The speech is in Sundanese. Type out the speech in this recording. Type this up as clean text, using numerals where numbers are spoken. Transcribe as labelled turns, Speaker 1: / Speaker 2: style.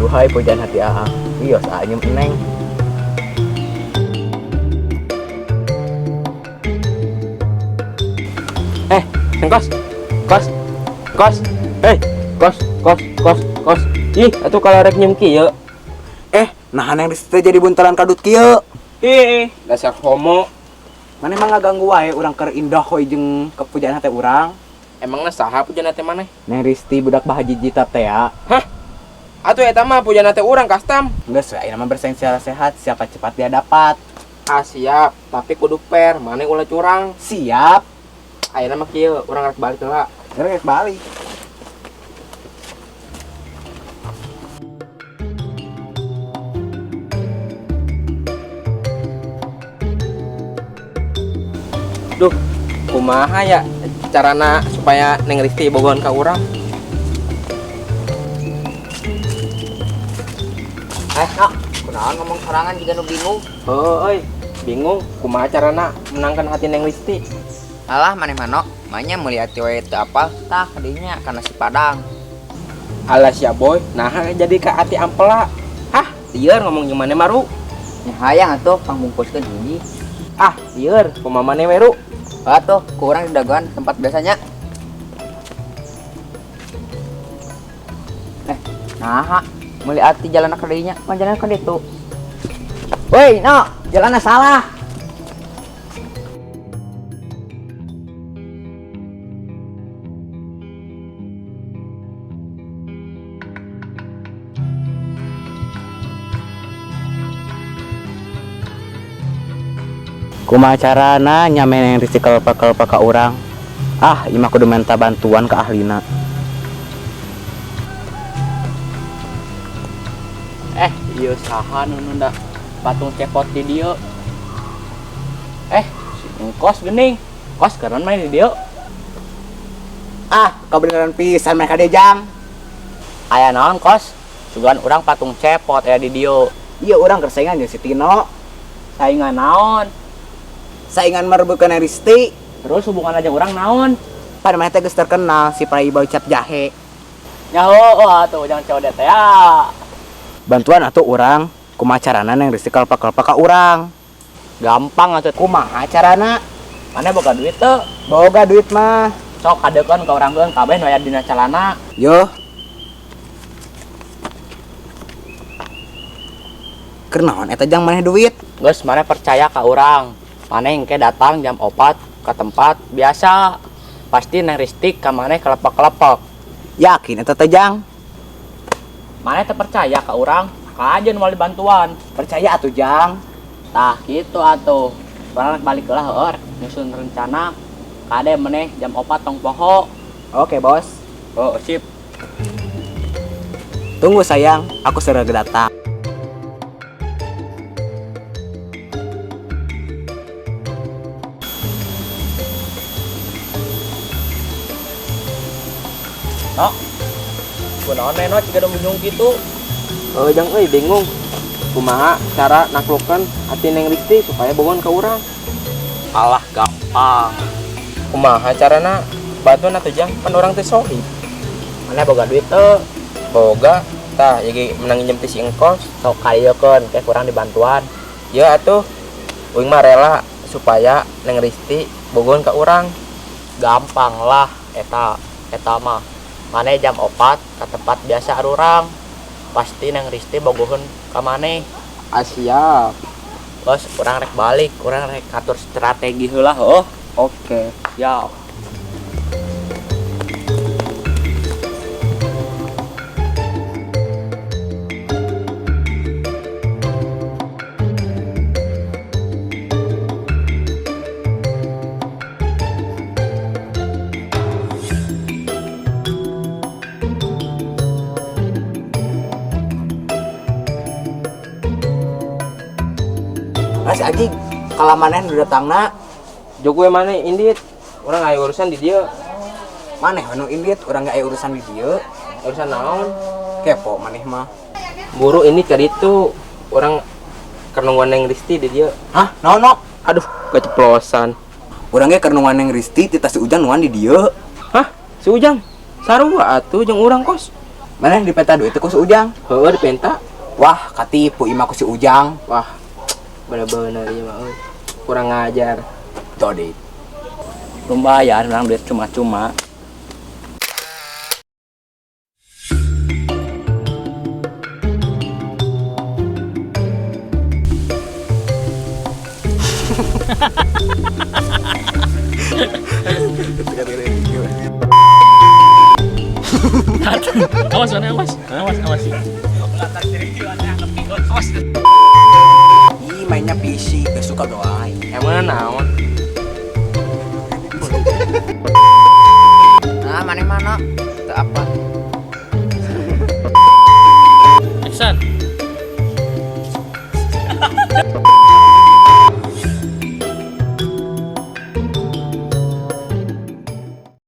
Speaker 1: Duhai pujaan hati aa. Wios aa nyium Neng.
Speaker 2: Eh, Neng, kos. Kos. Kos. Eh, kos, kos, kos, kos. Ih, atuh kalau rek nyium kieu.
Speaker 1: Eh, nah Neng Risti teh jadi buntalan kadut kieu.
Speaker 2: Ih, dasar homo.
Speaker 1: Maneh mah ngaganggu wae urang keur indah hoy jeung kepujaan hati urang.
Speaker 2: Emangna saha pujaan hati maneh?
Speaker 1: Neng Risti budak Bahaji Jita teh ya.
Speaker 2: Hah? Atuh eta mah pujaan hati urang kastam.
Speaker 1: Geus we ayeuna mah bersaing secara sehat, siapa cepat dia dapat.
Speaker 2: Ah, siap, tapi kudu fair, maneh ulah curang.
Speaker 1: Siap.
Speaker 2: Ayeuna mah kieu, urang rek balik heula.
Speaker 1: Rek balik.
Speaker 2: Duh, kumaha ya carana supaya Neng Risti bogohan ka urang?
Speaker 3: Eh, Nok, kunaon ngomong sorangan juga nu bingung.
Speaker 2: Oh, euy, bingung kumaha carana menangkan hati Neng Risti.
Speaker 3: Alah maneh mah Nok, manya meuli ati wae teu apal tah kadinya kana si Padang.
Speaker 2: Alah sia boy, nah jadi ka ati ampela. Ah, lieur ngomong jeung maneh maru.
Speaker 3: Nya hayang atuh pangbungkuskeun hiji.
Speaker 2: Ah, lieur, kumaha maneh we ru?
Speaker 3: Atuh, ku urang didagoan tempat biasanya. Eh, naha meuli ati jalan ka dinya, mah jalan ka ditu. Woi, Nok, jalanna salah.
Speaker 1: Kumaha carana nyame Neng Risti kelpa-kelpa ka urang? Ah, ieu mah kudu minta bantuan ka ahlina.
Speaker 4: Eh, ieu saha nu nunda patung cepot di dieu? Eh, si Engkos geuning. Kos keren main di dieu.
Speaker 1: Ah, kebenaran pisan mereka dejang.
Speaker 4: Aya naon kos? Sugan urang patung cepot aya di dieu.
Speaker 1: Iya, urang keur saingan jeung si Tino.
Speaker 4: Saingan naon?
Speaker 1: Saingan merebutkan Neng Risti.
Speaker 4: Terus hubungan aja urang naon?
Speaker 1: Pada maneh teh geus terkenal si Prai bau cap jahe.
Speaker 4: Nyaho, oh atuh jangan COD teh ya.
Speaker 1: Bantuan atuh urang, kumaha carana Neng Risti kelpa-kelpa ka urang?
Speaker 4: Gampang atuh.
Speaker 1: Kumaha carana?
Speaker 4: Maneh boga duit teu?
Speaker 1: Boga duit mah.
Speaker 4: Sok kadekeun ka urang geun kabeh nu aya dina calana.
Speaker 1: Yo. Keur naon eta jang maneh duit?
Speaker 4: Geus maneh percaya ka urang. Maneh engke datang jam 4 ke tempat biasa. Pasti Neng Risti ka maneh kelepek-kelepek.
Speaker 1: Yakin eta teh jang?
Speaker 4: Maneh teu percaya ka urang? Kajen moal dibantuan.
Speaker 1: Percaya atuh jang.
Speaker 4: Tah kitu atuh. Urang balik heula heueur nyusun rencana. Kade meneh jam 4 tong poho.
Speaker 1: Oke, Bos.
Speaker 4: Oh, sip.
Speaker 1: Tunggu sayang, aku segera datang.
Speaker 4: Nok. Kunaon we Nok ciga bingung kitu?
Speaker 2: Oh, jang euy bingung. Kumaha cara naklukan hati Neng Risti supaya bogohan ka urang?
Speaker 4: Alah gampang.
Speaker 2: Kumaha carana? Bantuan atuh jang, pan urang teh sohib.
Speaker 4: Maneh boga duit teu?
Speaker 2: Boga, tah ieu menang nginjem ti si Engkos.
Speaker 4: Sok kadieukeun teh kurang dibantuan.
Speaker 2: Ya atuh. Uing mah rela supaya Neng Risti bogohan ka urang.
Speaker 4: Gampang lah eta, eta mah. Maneh jam 4 ka tempat biasa urang. Pasti Neng Risti bogoheun ka maneh.
Speaker 2: Ah, siap.
Speaker 4: Bos, urang rek balik, urang rek atur strategi heula heuh.
Speaker 2: Oke.
Speaker 4: Siap.
Speaker 1: Mas Aji, kalau maneh nu datangna,
Speaker 2: Jog we maneh indit. Urang aya urusan di dieu.
Speaker 1: Maneh nu indit, urang ge aya urusan di dieu.
Speaker 2: Urusan naon?
Speaker 1: Kepo maneh mah.
Speaker 2: Buru ini ka ditu. Urang keur nungguan Neng Risti di dieu.
Speaker 1: Hah? Naon, Nok?
Speaker 2: Aduh, keceplosan.
Speaker 1: Urang ge keur nungguan Neng Risti titah si Ujang nungguan di dieu.
Speaker 2: Hah? Si Ujang? Sarua atuh jeung urang kos.
Speaker 1: Mana dipenta duit ku si Ujang?
Speaker 2: Heuh dipenta.
Speaker 1: Wah, katipu imah ku si Ujang.
Speaker 2: Wah, bener-bener ieu mah euy. Kurang ngajar.
Speaker 1: Dodit.
Speaker 4: Lumayan urang duit cuma-cuma.
Speaker 5: Awas mana awas. Awas awas. Awas.
Speaker 1: Ih, mainnya PC, gak suka doain.
Speaker 2: Emang naon?
Speaker 3: Nah, mana mana? Teu apa?
Speaker 5: Action.